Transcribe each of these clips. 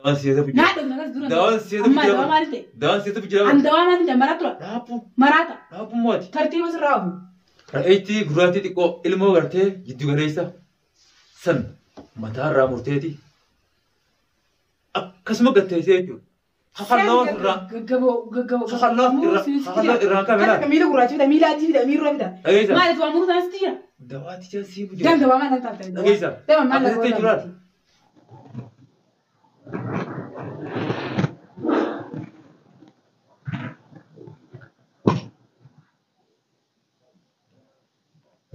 Dawaan seeta jira. Naa dhufna kas dura. Dawaan seeta Amma jira. dawaa maal ta'e? Dawaan seeta jira. An dawaa maal ta'e? Maraatu Dhaabbuu. maraata. Dhaabbuu mooti. Tartiiba sirraa hafu. Re'eetti gurraattii xiqqoo ilmoo gartee jiddu galeessa san mataarraa murteeti. Akkasuma gatteessee jechuudha. Kakalloo irraa. Gaggaboo gaggaboo. Kakalloo irraa. Kakalloo irraa qabee laata. Miila gurraacha fida miila adii fida miirroo fida. Dhageessa. Maaliif waan muruu taasisti jira? Dawaatti jala siimu Dam jira. dawaa maal taate? Dhageessa. Dama maal Akkasitti jechuudha.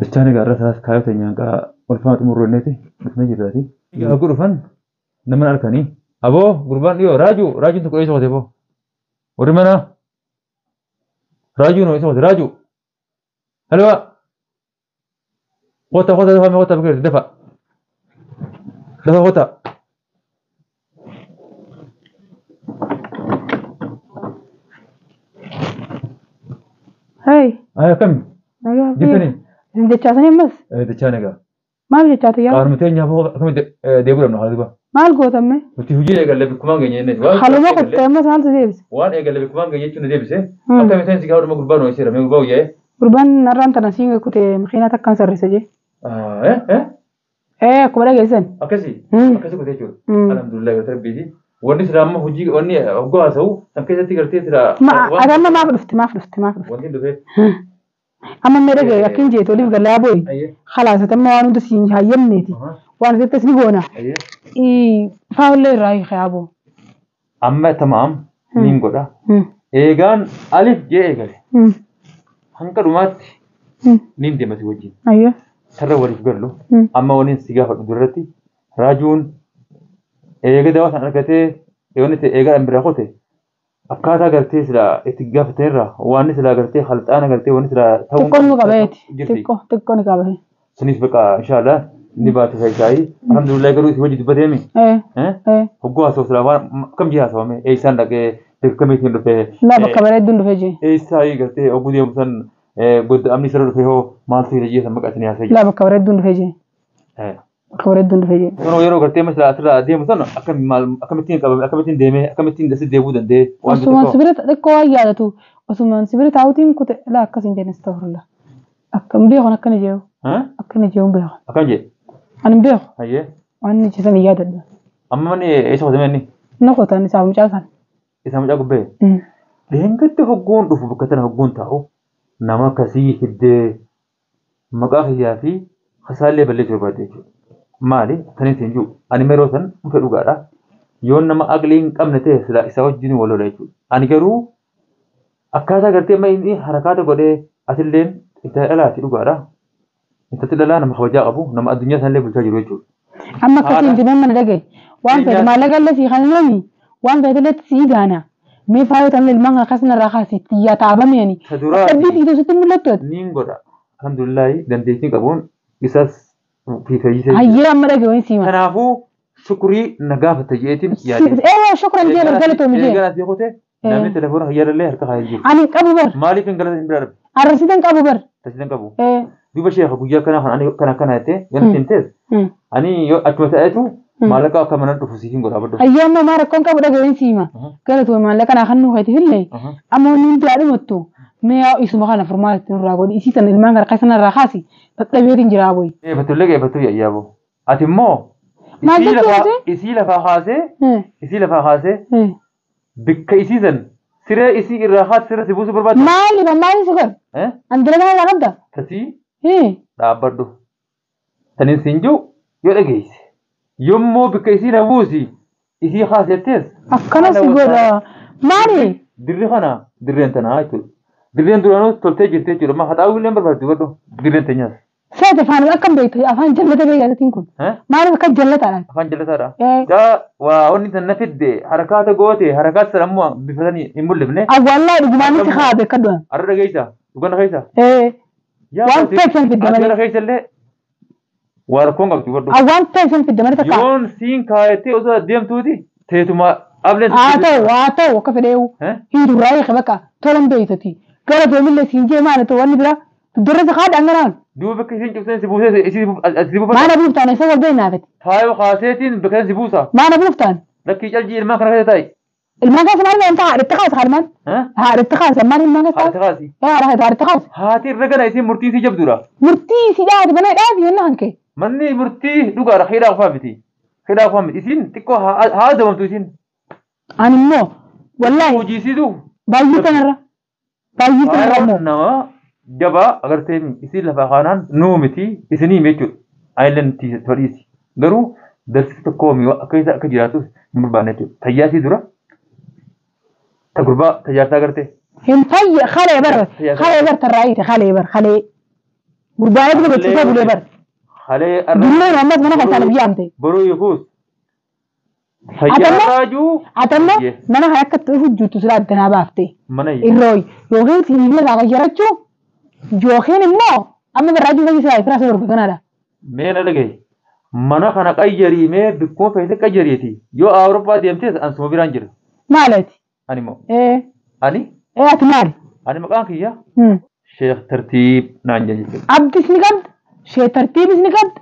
Bichaan egaa irra isaas kaayyoo teenyaan qaa olfaa xumurroonneeti dhufnee jirraati. Egaa dhufan nama harkanii aboo gurbaan dhiyoo raajuu raajuun tokko eessa qote boo warri manaa raajuun eessa qote raajuu halwaa qota qota dafa qota biqilti dafa dafa qota. Hey, Ay akkami nagaa fi jirtanii isin jechaasanii ammas dachaan egaa maal jechaate yaa qaaruma teenyaa boo akkamitti deebi'u dhabna haala duba maal gootamme nuti hojii eegalle bikkumaan geenye jennee haluma kutte ammas maaltu deebise waan eegalle bikkumaan geenye jechuun nu deebise akkami seensi gaafa dhuma gurbaan ho'iseera mee gurbaa guyyaa gurbaan narraan tana siin kute makiinaa takkaan sarrisa jee ee akkuma dhageessan akkasii Hmm. akkasii kutee jechuudha Hmm. alhamdulillah galata rabbiiti wanni silaa amma hojii wanni hoggoo haasa'u san keessatti gartee silaa ma ati amma maaf dhufte maaf dhufte maaf dhufte wanti dhufee amma mee dhagaye akkin jeete oliif galaa booyi ayyee khalaas amma waan hunda siin hayyamneeti waan asirratti ni goona ayyee faawullee irraa hiikee aboo amma tamaam niin godha eegaan alif jee eegale hanga dhumaatti niin deema si wajjin ayyoo sarara waliif gallu amma waliin si gaafadhu duratti raajuun eega dawaa san argatee yoonni ta'e eegaa dhan biraa qote akkaataa gartee silaa itti gaafatanirraa waan silaa gartee halxaana gartee wanni silaa ta'uu xiqqoo nu qabeeti jirti. xiqqoo xiqqoo ni qabate Sunis baqa inshaallah ni baate fayyisaayi alhamdulillah garuu isin wajji dubbateemi. ee ee Hoggoo haasa'u silaa waan akkam jee haasawame eessaan dhaqee beekamiitiin dhufee laa bakka bareedduun dhufee jee eessaayi gartee hogguu deemu san godda amni sirra dhufee hoo maaltu hira jee san maqaa isin haasa'e. laa bakka bareedduun dhufee jee bakka bareedduun dhufee jee Yeroo yeroo gartee masla asirraa deemu sana akkam maal akkamittiin qabame akkamittiin deemee akkamittiin asi deebuu danda'e waan Osumaan tokko. si bira xiqqoo waan yaadatu osumaan si bira taa'uutiin kute laa akkas hin jenne astaghfirullah akka hin beekon akkana jeewu akkana jeewu hin beekon Akkam jee ani hin beeku hayyee waan inni jesan hin yaadadhu amma manni eessa qotame inni na qotan isaaf mucaa san isa mucaa gubbee deengatti hogguun dhufu bakka tana hogguun taa'u nama akkasii hiddee maqaa kiyyaa fi kasaallee balleessuu barbaadde jechuudha. Maali taniin siin jiru ani yeroo san dhufe dhugaadha. Yoon nama aqlii hin qabne ta'e sila isa wajjin wal lola jechuudha. Ani garuu akkaataa gartee amma inni harakaata godhee atilleen itti dhalaati dhugaadha. Intalli dhalaa nama kabajaa qabu nama addunyaa sanallee bulchaa jiru jechuudha. amma akkasii hin jennaan mana dhagaye waan fedhe maallaqa illee sii kan himami waan fedhe illee sii gaana mee faayota illee ilmaan akkas narraa kaasi xiyyaa taabameen Ta duraati. dadhabbii fiituu sitti mul'attu ati Niin godha. Alhamdulillahi dandeettii qabuun isas fi fayyisee. hayyee amma dhagaye wayii siima Kanaafuu shukurii na gaafata jeetiin yaadee. ee shukran jee galatoomi jee Eegaan asii qote namni telefoona hayyarallee harka kaayee jiru. ani hin qabu bar Maaliif hin galata hin bira dhabe? arrasitan qabu bar Tasitan qabu. ee Duuba sheekha guyyaa kana kan ani kana kana jettee yoo natti himtees ani yoo achuma ta'etu maallaqa akka mana dhufu siif hin godha baddu. hayyee amma maa rakkoon qabu dhagaye wayii siima galatoomi maallaqa naa kan nuu keetiif illee amma wanni hundi haadhumattu mee yaa isuma kana furmaata nurraa godhi isii tan ilmaan kana keessa narraa kaasi dadhabeetiin jiraa boyi. Qeeffatullee qeeffattuu yaa'u. Ati immoo Maal jechuudha? isii lafaa kaasee isii lafaa kaasee bikka isii san siree isii irraa kaase siree si buusuu barbaadda. Maali maali si godhu? Andira kana irraa qabda? Tasii dhaabbadhu. Taniin siin jiru yoo dhageesse yommuu bikka isii na buusi isii kaase jettees Akkana si godha. Maali? dirri kana dirreen tanaa jechuudha. Dirreen duraanuu toltee jirti jechuudha. Ma haxaa'uu illee barbaaddu godhu dirreen teenyaas. Seete afaan akkam beektu afaan jallata beekatiin kun. Maaliif akka jallataadha? Afaan jallataadha. Gaa waa wanni tan na fidde harakaata goote harakaata sana ammoo bifa sanii hin mul'ifne. Awwaallaa dhugumaan itti haa beekadhu. Arra dhageessa dhugan dhageessa. Waan feesan fidde malee. Ati keessa illee waa rakkoon qabdu godhu. Waan feesan fidde malee takka. Yoon siin kaayattee osoo deemtuuti teetuma ableen. Haa ta'u haa ta'u akka fedheewu. Hin durraa eeke bakka tolan beektati. Gara doomillee siin jee maali ta'u wanni biraa dudurra si haadha anganaan. Duuba bakka isiin cimseen si buusee si buufata. Maana buuftaan isa wal beeknaafete. Faayoo kaaseetiin bakka si buusa. Maana buuftaan. Lakkii calji ilmaan kana keessa taa'i. Ilmaan keessa maal waan ta'a haadhatti kaasa ilmaan. Haadhatti kaasa maal ilmaan keessa. Haadhatti kaasi. Haadhatti kaasa. Haati irra gana isiin murtii isii jabduudha. Murtii isii dhaati mana dhaati yenna hanke. Manni murtii dhugaadha hidhaa qofaa miti. Hidhaa qofaa miti isiin xiqqoo haa adabamtu isiin. Ani immoo wallaahi. Hojii isiitu. Baay'ee kanarra. Baay'ee kanarra immoo. Nama jabaa agartee isiin lafaa kaanaan nuu miti isinii jechuudha. Ayileen todhiisi. Garuu darsi tokko akka isa akka jiraatu hin barbaanne jechuudha. Tayyaasii dura ta gurbaa tajaajiltaa agartee. Hin fayya kalee bar kalee bar tarraayite kalee bar kalee. Gurbaa eeguu beeksisa bulee bar. Kalee arra. Dulloo ammas mana kan isaaniif yaamte. Boruu yookuus. Fayyaa raajuu. Atammoo mana kan akka itti hojjetu sila addanaa baafte. Mana Irrooyi yookiin sibiila irraa qayyarachuu yookiin immoo amma barraajuu fayyisaa silaa firaasii torba kanaadha. Mee na dhagaye mana kana qayyarii mee bikkuma feete qayyariiti yoo Awurooppaa deemtes an suma biraan jira. Maaliiti? Ani moo? Ani? Ati maali? Ani maqaan kiyya? Sheekh Tartiib naan jedhe jechuudha. Abdis ni qabda, Sheekh Tartiibis ni qabda,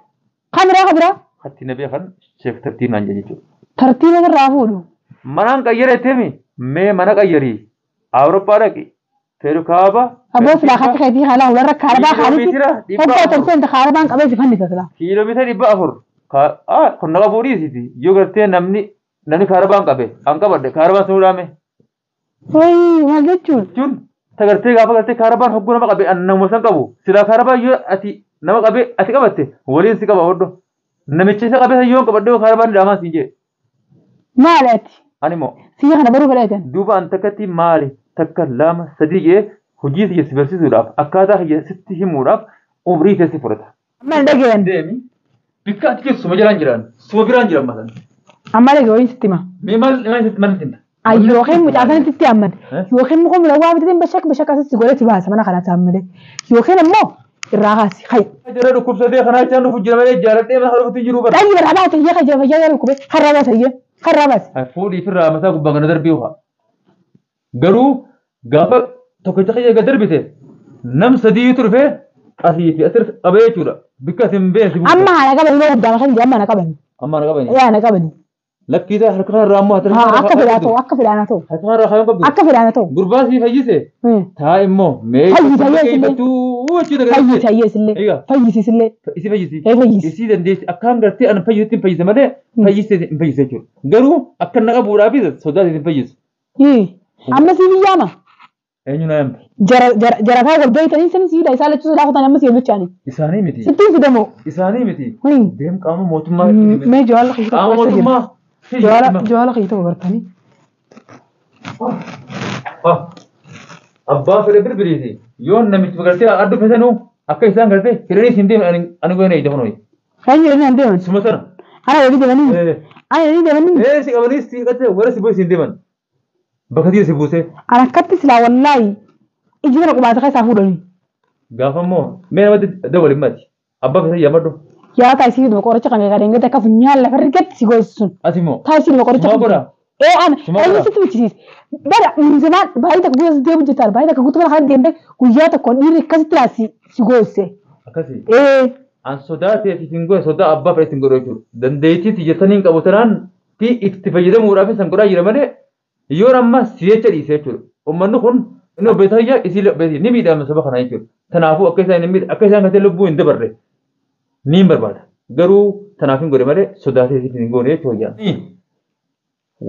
kan biraa kan biraa? Hatti na beekan Sheekh Tartiib naan jedhe jechuudha. Tartiiba irraa fuudhu. Manaan qayyareeteemi mee mana qayyarii Awurooppaa dhaqi Feeru kaaba. Aboo silaa katti keetii haala warra kaarabaa haalitti. Hoggaa tolcheen kaarabaan qabee si fannisa silaa. Kiiloomeetira 400 kun nama fuudhiisiti yoo gartee namni kaarabaan qabe an qabadhe kaarabaan sun dhaame. Wayii maal jechuun? Jechuun tagartee gaafa gartee kaarabaan hogguu nama qabe an nama san qabu silaa kaarabaan yoo ati nama qabe ati qabatte waliin si qaba hodho namicha isa qabe yoo qabadhe kaarabaan dhaamaan siin jee. Maali ati? Ani moo? Siyya kana baruu fedheetan. Duuba an takkatti maali? Takka lama sadii jee hojii kiyya si barsiisuudhaaf akkaataa kiyya sitti himuudhaaf umrii keessa fudhata. Amma hin dhageen. Deemi bikka ati keessu suma jalaan jiran suma biraan jiran matan. Amma dhagee wayii sitti hima. Mee maal maal sitti himta? Ay yookiin mucaa sanatti itti hammate yookiin muka mul'awaa bitee bashak bashak asitti godhee si baasa mana kanatti hammate yookiin immoo irraa kaasi hayi. Jara dhukkubsatee kanaa jechaan dhufu jira malee jaaladhee mana dhufuutti jiru bara. Dhayyi irraa baasa iyyee kan jira fayyaa jara dhukkubee harraa baasa iyyee harraa baasa. Fuudhii firraa mataa gubbaa kana darbii uha. Garuu gaafa tokkicha kiyya gad darbite nam sadiitu dhufee asii fi asirra qabee jechuudha. Bikka isin beeksi. Amma haala qabanii yoo guddaa kan amma na qabani. Amma na qabani. Yaa na qabani. Lakkiisaa harka kanarraa ammoo Akka fedhaa ta'u akka fedhaa ta'u. Harka kanarraa kaayyoon qabdu. Akka fedhaa ta'u. Gurbaa sii fayyise. Taa immoo mee. Fayyisa yeesillee. Fayyisiisillee. Isi fayyisi. Fayyisi. Isii dandeessi akkaan gartee an fayyisutti hin fayyise malee fayyisee hin fayyise jechuudha. Garuu akka na qabuudhaafis sodaatee hin fayyisu. Amma sii biyyaama. Eenyu na yaamta? Jarataa wal beeytanii sin siidha isaa lachuu sodaa kutan amma si hojjechaani. Isaanii miti. Sittiin fidamoo. Isaanii miti. Deem qaama mootummaa. Mee jawaala kiyya Qaama mootummaa. Jawaala kiyya tokko bartanii. Abbaa fedhe birbiriiti. Yoo namichi gartee addu fesanuu akka isaan gartee hidhanii siin deeman ani goona ija kunuyi. Kan jedhanii an deeman. Suma sana. Ana walii deemanii. Ana walii deemanii. Si qabanii si qattee warra si bu'e siin deeman. Bakka si buusee. Ana akkatti silaa wallaahi iji kana qubaata keessaa fuudhanii. Gaafa immoo mee namatti dawwali mati. Abbaa fesan yaamadhu. Yaa taasisii dhuma qoricha kan kan eegate akka funyaan lafa rigatti si goosisu sun. Ati immoo. Taasisii dhuma qoricha kan. Godha. Ee ana eenyu sitti bichisiise. Bara zamaan baay'ee takka guyyaa deemu jettaan baay'ee takka guutuu mana kana deemtee guyyaa tokkoon dhiirri akkasitti laa si goosise. Akkasii. Ee. An sodaatee fi hin goone sodaa abbaa fedhe hin godhu jechuudha. Dandeettii xiyyeessanii hin qabu tanaan fi itti fayyadamuudhaaf san godhaa jira malee yoo amma si'echa dhiise jechuudha. Uummanni kun inni obboleessa kiyya isii obboleessi ni miidhama saba kanaa jechuudha. Kanaafuu akka isaan hin miidha akka isaan gartee lubbuu hin dabarre ni hin barbaada. Garuu tanaaf hin godhe malee sodaatee hin goone jechuudha.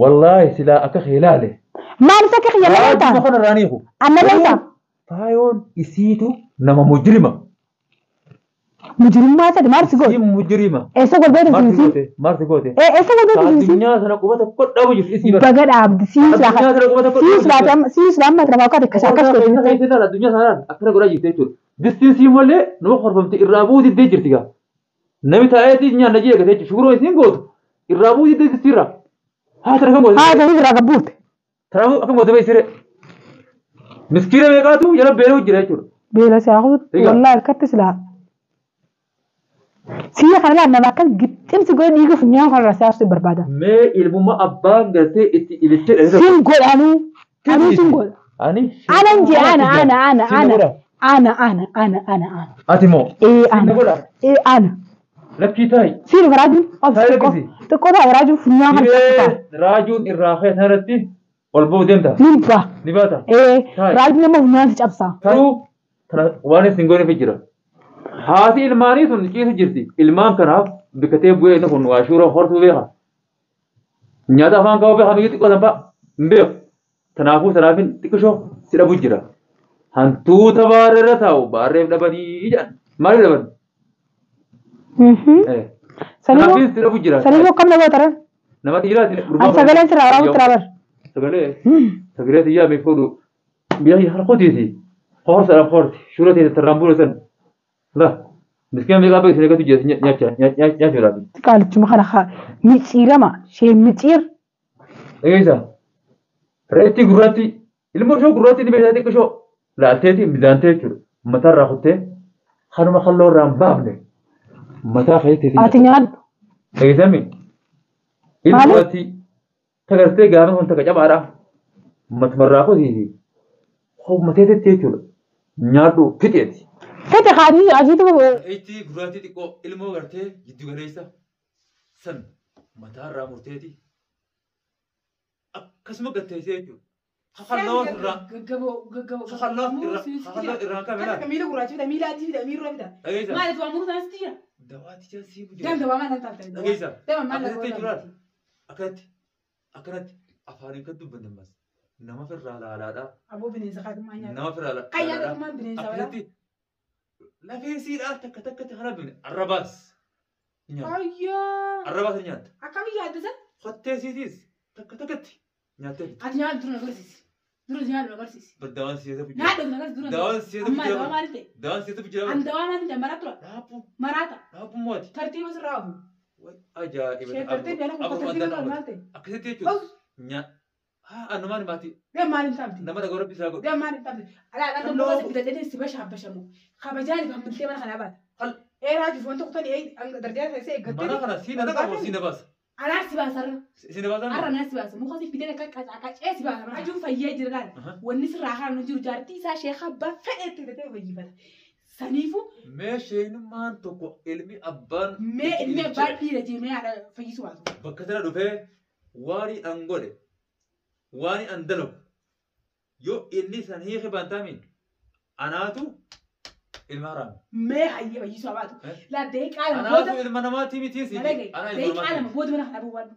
Wallaahi silaa akka khilaale. Maal isa akka xiyya lama ta'a? Waajjira kanarraa ni hiiku. Amma lama. Faayoon isiitu nama mujrima. Mujrimmaa sadi maal si goote? Isii mujrima. Eessa golbeetu Maal si siinsi? goote? Maal si goote? Eessa golbeetu siinsi? Addunyaa sana quba tokko dhabu jirtu isii bara. Baga dhaabdi siin silaa Addunyaa sana quba tokko siin silaa amma siin silaa amma kana bakka akkas akkas Keessa goote. keessa addunyaa sanaan akkana godhaa jirti jechuudha. Distiin sii malee nama horfamte irraa bu'uu diddee jirti gaa. Namni taa'eetii nyaanna jee eegate jechuudha. Shuguroo isiin gootu irraa bu'uu diddee distiirraa. Haa tana kan goote. Haa ta'uu irraa gabbuute. Tanaafuu akkam goote beeksire. Miskiina meeqaatu jala beela'u jira jechuudha. Beela silaa kututti wallaahi harkatti silaa. Siyya kana laa nama akkas gixximsi godhe dhiiga funyaan kanarraa siyaasuu barbaada. Mee ilmummaa abbaan gartee itti ilichee dhalate. Siin godhanuu. Anuu siin godha. Ani. Anan jee ana ana ana ana ana ana ana ana ana. Ati moo. Ee ana. Ee ana. Lakkii taa'i. Sii dhufa raajuun. Obsi Taa'i xiqqoo. lakkisi. Xiqqoo ta'a raajuun funyaan kana Hiree cabsitaa. raajuun irraa ka'e sanarratti ol ba'uu deemta. Nin ba'a. Ni baata. Ee Taa'i. raajuun amma funyaan si cabsaa. Garuu tana waan isin gooneef jira. Haati ilmaanii sun ciisu jirti. Ilmaan kanaaf bikkatee bu'ee inni kun waa shuura hortuu beeka. Nyaata afaan kaa'uu beeka miyyuu xiqqoo sanfaa hin beeku. Tanaafuu tanaafin xiqqishoo si dhabu jira. Hantuuta baarreerra taa'u baarreef dhabanii jedhan. Maaliif dhaban? Sanimoo Tanaafin si dhabu jira. sanimoo akkam na goota ree? Nama dhiiraati. Ani sagaleen sirraa waraabutti raabar. Sagalee sagalee xiyyaa mee fuudhu. Biyya harkotiiti. Horsa horti. Shuura teessa tarraan bu'u san. La. Miskiina meeqaa beeksisa eegatu jira nyaachuudhaaf. Qaalichuma kana haa micciirama shee micciir. Dhageessa. Reetti gurraatti ilmoo ishoo gurraatti ni beektaa xiqqishoo laalteeti mizaantee jechuudha. Mataarraa kuttee kanuma kalloo irraa hin baafne mataa keessatti. Ati nyaadhu. Dhageessami. Ilmoo Maali? gurraatti tagartee gaafa kun takka cabaadha. Matumarraa kutiiti. Mateetetti jechuudha. Nyaadhu fixeeti. Fete kaadii asiitu Reetti gurraatti xiqqoo ilmoo gartee giddu galeessa san mataarraa murteeti. Akkasuma gatteessee jechuudha. Kakalloo irraa Gaggaboo gaggaboo. kakalloo irraa kamelaa. Akka miila gurraacha fida miila adii fida miirroo fida. Dhageessa. Maaliif waa muruu sanatti jira? Dawaati jaalsii Deem dawaa maal taate? Dhageessa. Deema maal Akkasitti jechuudha. Akkanatti akkanatti afaaniin kan dubbanne ammas nama firraa laalaadha. Aboo bineensa kaatumaa nyaata. Nama firraa Kan laalaadha. nyaata bineensa walaa. Akkasitti lafee siidhaa takka takkatti kana bine arrabaas. Nyaata. Ayyaa. Arrabaas ni nyaata. Akkami yaadda san? Kottee siitiis takka takkatti nyaattee fixxe. Ati nyaadhu dura na agarsiisi. Dura nyaadhu na agarsiisi. Dawaan si'eetu jira. Nyaadhu na agarsiisi dura. Dawaan si'eetu Ammaa jira. dawaa maali ta'e? Dawaan si'eetu jira. An dawaa maali ta'e? Maraa tura. Dhaabbuu Maraata. dhaabbuu mooti. Tartiiba sirraa hafu. Ajaa'iba. Shee tartiiba yaala kun tartiiba qabu maal ta'e? Akkasitti jechuudha. Nya haa annumaan maati Deem maal hin taabti? nama dhagoo rabbi isaa godhu. Deem maal hin taabti? Alaa dhaan Halloo. tokko bitadhee si bashaabashamu. Kabajaaniif hammiltee mana kanaa baata. Hal- Eeraa jiru wanta kutanii darjaa keessee eeggattee. Mana kana si na dhaqabu si na baasa. Anaa si baasarra. Si na baasa. Har'a naa si baasa. Muka si fidee akka qacee si baasa. Ajuun fayyee jira laala. Wanni sirraa kaan jiru jaartii isaa sheekha abbaa fedhetti fidatee fayyifata. Saniifuu Mee sheenummaan tokko ilmi abbaan. mee ilmi abbaa dhiira jee mee haadha fayyisuu baatu. Bakka tana dhufee waan an godhe waan an dalagu yoo inni san hiike baantaamiin anaatu ilma haraami. Mee hayyee fayyisuu baatu. Eh? Laa daqiiqaa lama booda. Anaatu ilma namaatii miti si. Nalagee Anaa ilma daqiiqaa namaati. lama booda mana kana bu'uudhaan.